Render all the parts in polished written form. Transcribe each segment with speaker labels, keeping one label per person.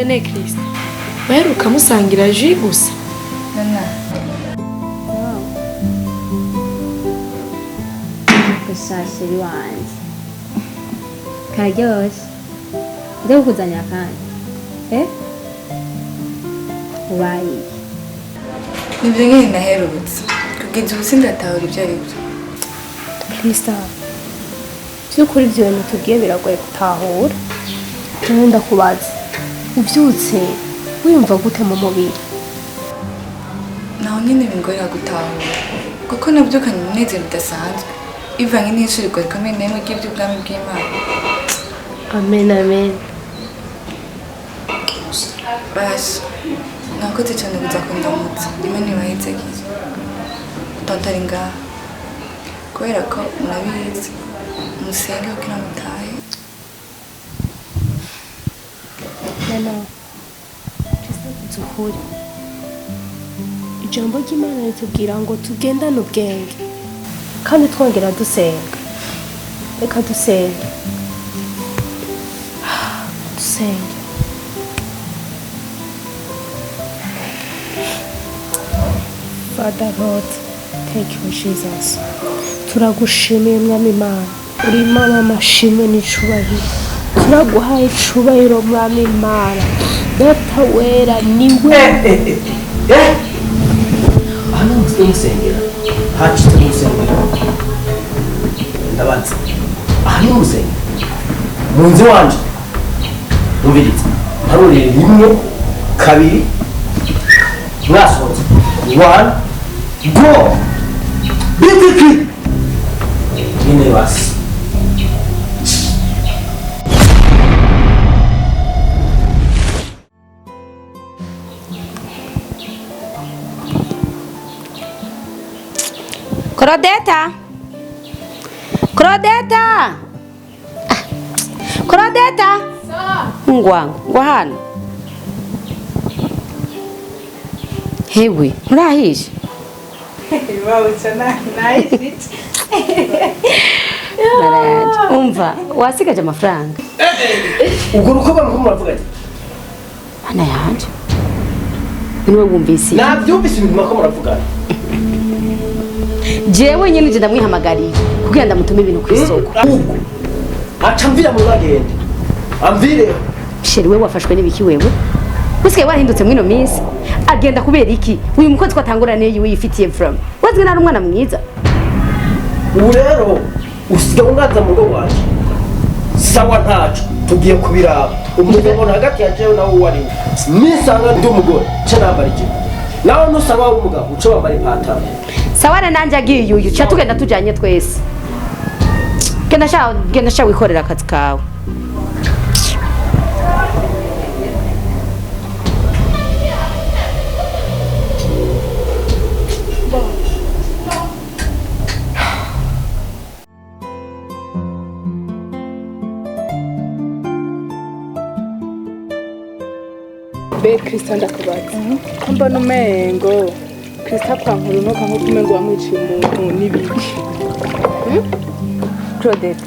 Speaker 1: None Kristo, waheruka musangira jus gusa?
Speaker 2: Nana.
Speaker 3: Gusa chéri wanje karyoshe, ndakukuzanira kandi ubaye iki?
Speaker 2: Nibyo nyine naherutse. Kugeza ubu sindatahura ibyo ari byo.
Speaker 4: Krista, by'ukuri ibyo bintu tubwiye biragoye gutahura. None ndakubaza, ubyutse wiyumva gute mu mubiri?
Speaker 2: Naho nyine bingorera gutahura. Kuko nabyukanye umunezero udasanzwe. Ivanye n'ishirirwa rikomeye na rimwe ry'iby'ubwami bw'Imana.
Speaker 4: Amen, amen.
Speaker 2: Basha, mwakoze cyane kuza kundamutsa. Imana ibahezagiye. Tonto ari ngaha. Kubera ko murabizi, musenge kugira mutahe.
Speaker 4: Nana, Krista, avuze ukuri. Ijambo ry'Imana ritubwira ngo tugendane ubwenge kandi twongera dusenga. Reka dusenge, dusenge. Father Lord, thank you Jesus. Turagushimiye Mwami Imana, uri Imana y'amashimwe n'icubahiro. Turaguhaye icubahiro Mwami Imana. Data wera niwe.
Speaker 5: Hano musigaye musengera, hacitse mu rusengero. Ndabaza, aha ni mu rusengero, mu nzu iwanje? Mumvirize, mparurire rimwe, kabiri, mwasohotse. One, go, btk nyine basi.
Speaker 6: Claudeta! Claudeta! Ah, Claudeta! Mungu wangu, ngwa hano. Hewe, murahishe? Maraje. Umva, wasigaje amafaranga.
Speaker 5: Ubwo rukoba muriko muravuga ati
Speaker 6: Mana yanje. Niwe wumvise.
Speaker 5: Navyumvise ibintu muriko muravugana.
Speaker 6: Jewe nyene nje ndamwihamagariye kugira ndamutume ibintu ku isoko.
Speaker 5: Ahubwo aca mvira mu bagende, amvire.
Speaker 6: Chéri, we wafashwe n'ibiki wewe? Usigaye warahindutse mwino minsi. Agenda kubera iki? Uyu mukozi ko atangura niyo yifitiye from. Wazwe nari umwana mwiza.
Speaker 5: Ubu rero usigaye ungaza mu rugo rwanje. Sawa, ntaco tugiye kubiraba. Umugabo hagati ya jewe nawe uwo ari we, nisanga ndi umugore ce nambara ijipo, nawe nusanga wari umugabo uce wambara ipantaro.
Speaker 6: Sawa na nanje agiye uyu. Cha tugenda tujanye twese. Genda sha, genda sha wikorera akazi kawe.
Speaker 7: Be Kristo, ndakubaza, ko mbona umengo Kristo akwankura unuka nkuko umengo wamwiciye umuntu, n'ibiki?
Speaker 2: Claudette,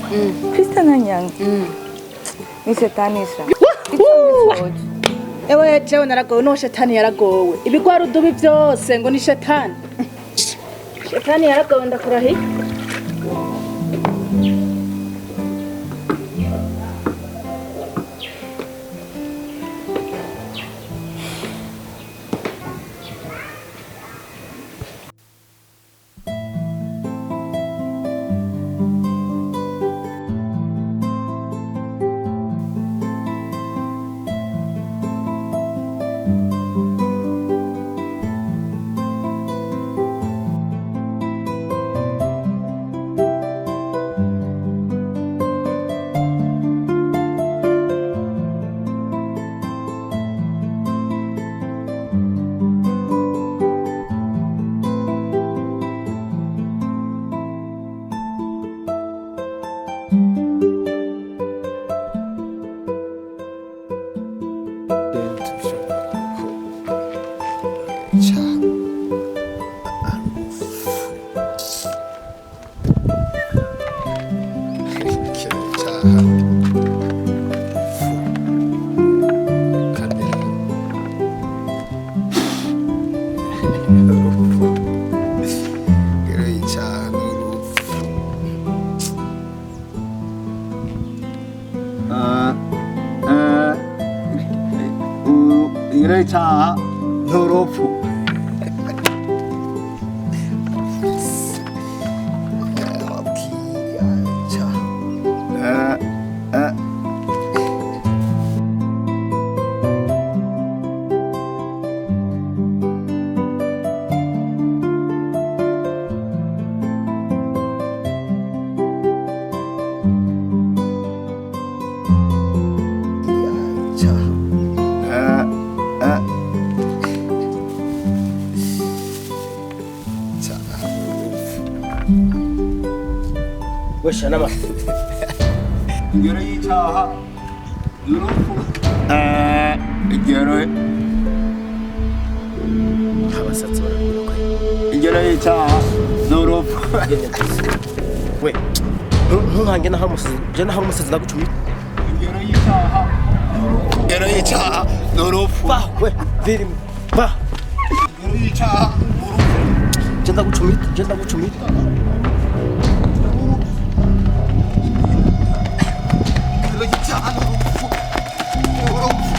Speaker 2: Krista nanyanga. Ni shetani sha.
Speaker 7: Ewe, jewe naragowe, n'uwo shetani yaragowe. Ibigwara udubi byose ngo ni shetani. Shetani yaragowe, ndakurahiye.
Speaker 8: Icyaha. Kandi N'urupfu.
Speaker 5: Wesha nama.
Speaker 8: Ingero y'icaha n'urupfu. Ingero
Speaker 5: Abasatsi barakuruka.
Speaker 8: Ingero y'icaha n'urupfu.
Speaker 5: We. Ntunkange naho umusazi, je naho umusazi ndagucumi.
Speaker 8: Ingero y'icaha n'urupfu. Ingero y'icaha n'urupfu.
Speaker 5: Ba we, viri ba.
Speaker 8: Ingero y'icaha n'urupfu.
Speaker 5: Je ndagucumita, je ndagucumita.
Speaker 8: Ingero y'icaha n'urupfu. Urupfu.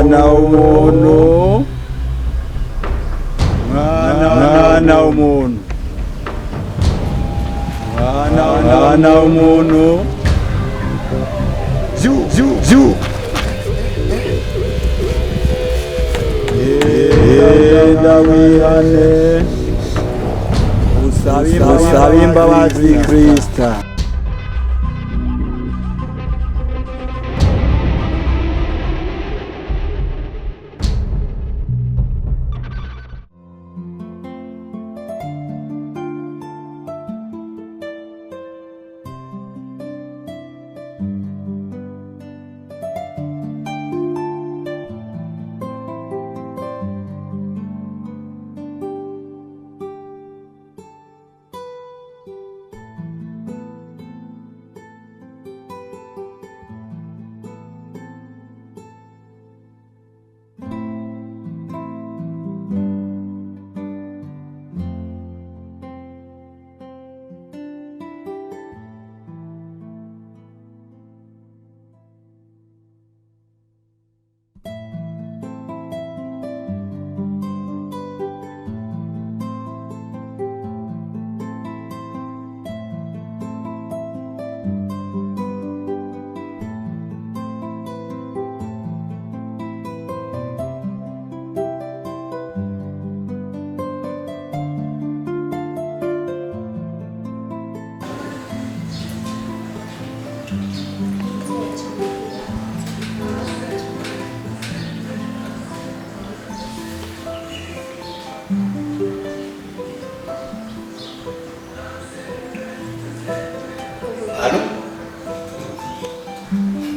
Speaker 8: Mwana w'umuntu, mwana w'umuntu, mwana w'umuntu, zu zu zu. Genda wihane, usabe imbabazi Kristo.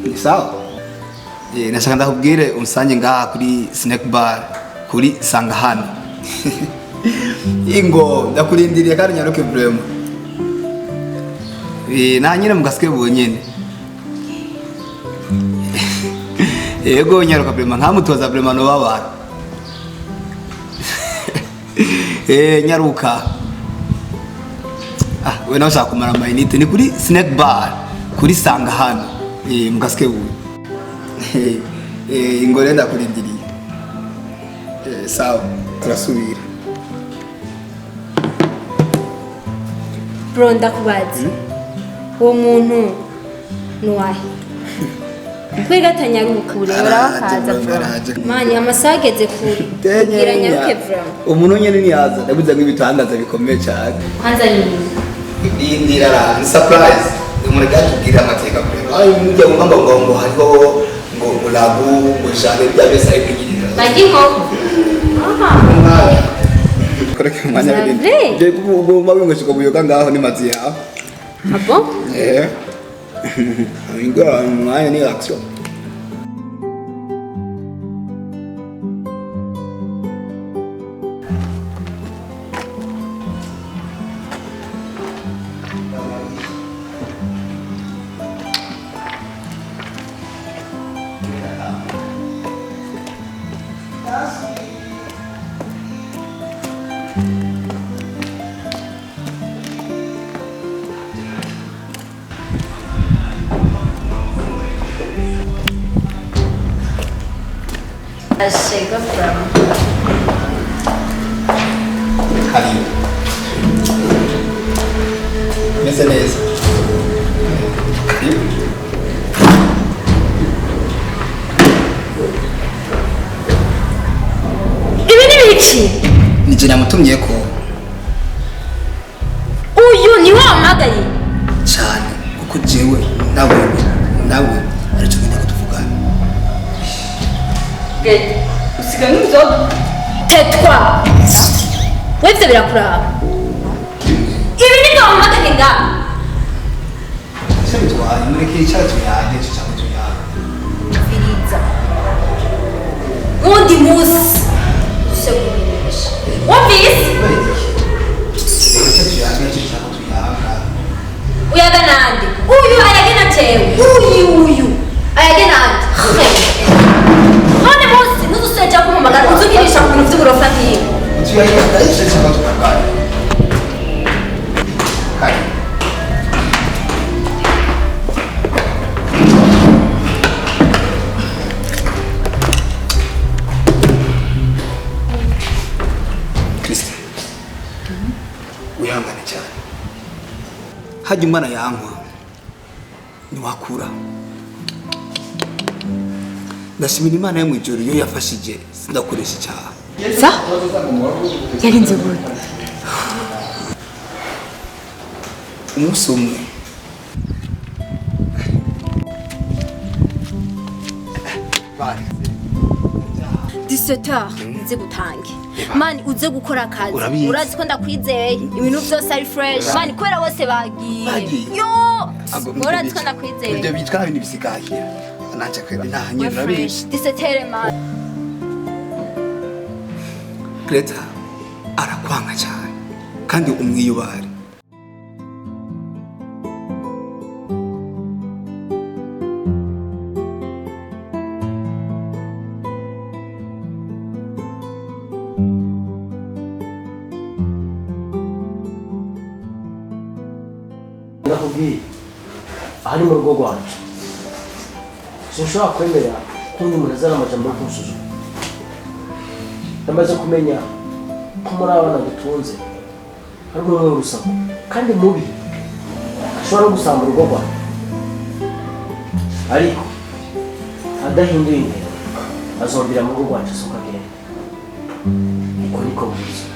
Speaker 9: Ni sawa. Nashaka ndakubwire unsange ngaha kuri snack bar kuri sanga hano. Ingo ndakurindiriye kandi nyaruke vraiment. Na nyine mugasike bonyene. Yego nyaruka vraiment nkamutoza vraiment no babara. Nyaruka. Ah, we nawe ushaka kumara amayinite ni kuri snack bar kuri sanga hano. Mugasike buye. Ingore ndakurindiriye. Sawa, turasubira.
Speaker 3: Bro ndakubaza. Uwo muntu nuwahe? Twiga atanyaruka ureba akaza bro. Mani amasaha ageze kure. Kugira nyaruke bro.
Speaker 9: Umuntu nyene niyaza ndabuze ngo ibitangaza bikomeye cyane.
Speaker 3: Kwanza ni
Speaker 9: Ndindira ra ni surprise. Umuntu gatubwira amateka kure. Ayo mujya ngo ngo ngo ngo hariho ngo ngo labu ngo jare bya bese ari kwigirira.
Speaker 3: Bagiho. Aha.
Speaker 9: Koreka umwanya
Speaker 3: Zavre?
Speaker 9: w'ibintu. Je ugomba winywesha ubwo buyoga ngaho ni mazi yawe.
Speaker 3: Ah bon?
Speaker 9: Eh. Ingora umwanya ni action.
Speaker 3: Ashega from.
Speaker 9: Karibu. Meze neza. Karibu.
Speaker 3: Ibi ni biki?
Speaker 9: Nije namutumye ko
Speaker 3: Uyu ni wampamagaye.
Speaker 9: cyane kuko jewe nawe aricyo ngenda kutuvugana.
Speaker 2: Usiga nk'inzoga.
Speaker 3: Tetwa. Wewe ivyo birakuraba. Ibi ni byo wampamagaye ngaha.
Speaker 9: Ese bitwaye mureke yicara tuyage icyo cyangwa tuyage.
Speaker 3: Firiza. Uwundi munsi usekumenyesha. Wumvise?
Speaker 9: Reka tuyage icyo cyangwa tuyaga.
Speaker 3: Uyaga nande? Uyu ayage na jewe. Uyu ayage nande? None munsi ntuzusubire kumpamagara uzugirisha ku bintu vy'uburofa nk'ibi.
Speaker 9: Tuyage icyo cyangwa tuyaga. Karibu. Kristo, wihangane cyane. Hajya umwana yankwa ntiwakura. Ndashimira Imana yo mu ijuru iyo yafashije sindakoresha icyaha.
Speaker 1: Sa? Yarinze gute?
Speaker 9: Umunsi umwe bari
Speaker 3: 17h nze gutange. Mani uze gukora akazi.
Speaker 9: Urabizi.
Speaker 3: Urazi ko ndakwizeye. Ibintu byose ari fresh. Mani kubera bose bagiye.
Speaker 9: Bagiye.
Speaker 3: Yo!
Speaker 9: Ago,
Speaker 3: Urazi ko ndakwizeye.
Speaker 9: Ibyo bitwa ibintu bisigaye. Nanje kwera nta
Speaker 3: We
Speaker 9: nyine
Speaker 3: fresh.
Speaker 9: urabizi.
Speaker 3: 17h mani.
Speaker 9: Greta arakwanga cyane kandi umwiyubare.
Speaker 5: Ndakubwiye aha ni mu rugo rwacu, sinshobora kwemera ko undi muntu azana amajambo yo kunsuzuma. Namaze kumenya ko muri abana dutunze hari umwe w'urusaku kandi mubi ashobora no gusamba urugo rwawe, ariko adahinduye intego azongera mu rugo rwacu asuka agenda. Uko niko bwiza.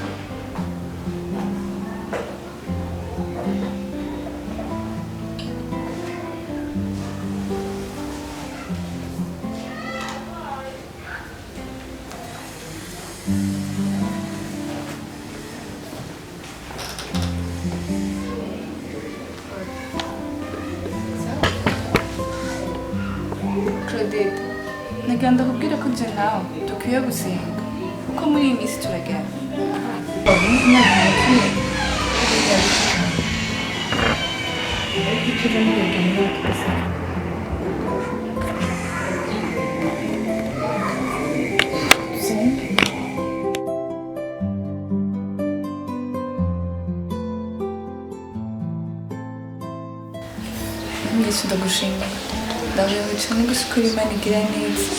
Speaker 2: Claudette, nagira ndakubwira ko je nawe dukwiye gusenga kuko muri iyi minsi turagera. Yesu ndagushimiye, ndagushimiye cyane gusa ko Imana igira neza.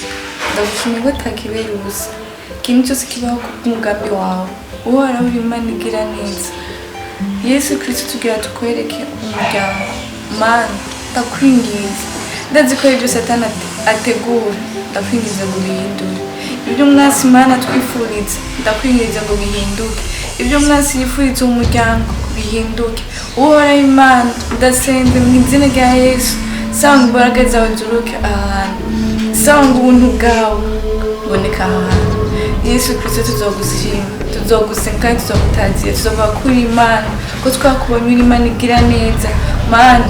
Speaker 2: Ndagushimiye ko atakibera ubusa, ikintu cyose kibaho kubw'umugambi wawe. Uhoraho uri Imana igira neza. Yesu Kristo tugira tukwereke umuryango. Mana ndakwinginze, ndazi ko ibyo Satani ategura, ndakwinginze ngo bihindure. Ibyo mwasi Mana twifuriza, ndakwinginze ngo bihinduke. Ibyo mwasi yifuriza umuryango bihinduke. Uhoraho Imana ndasenze mu izina rya Yesu, sanga imbaraga zawe zuruke aha hantu, sanga ubuntu bwawe buboneka aha hantu. Yesu Kristo, tuzogushima, tuzogusenga kandi tuzogutazira, tuzova kuri Imana ko twakubonye uri Imana igira neza, Mana.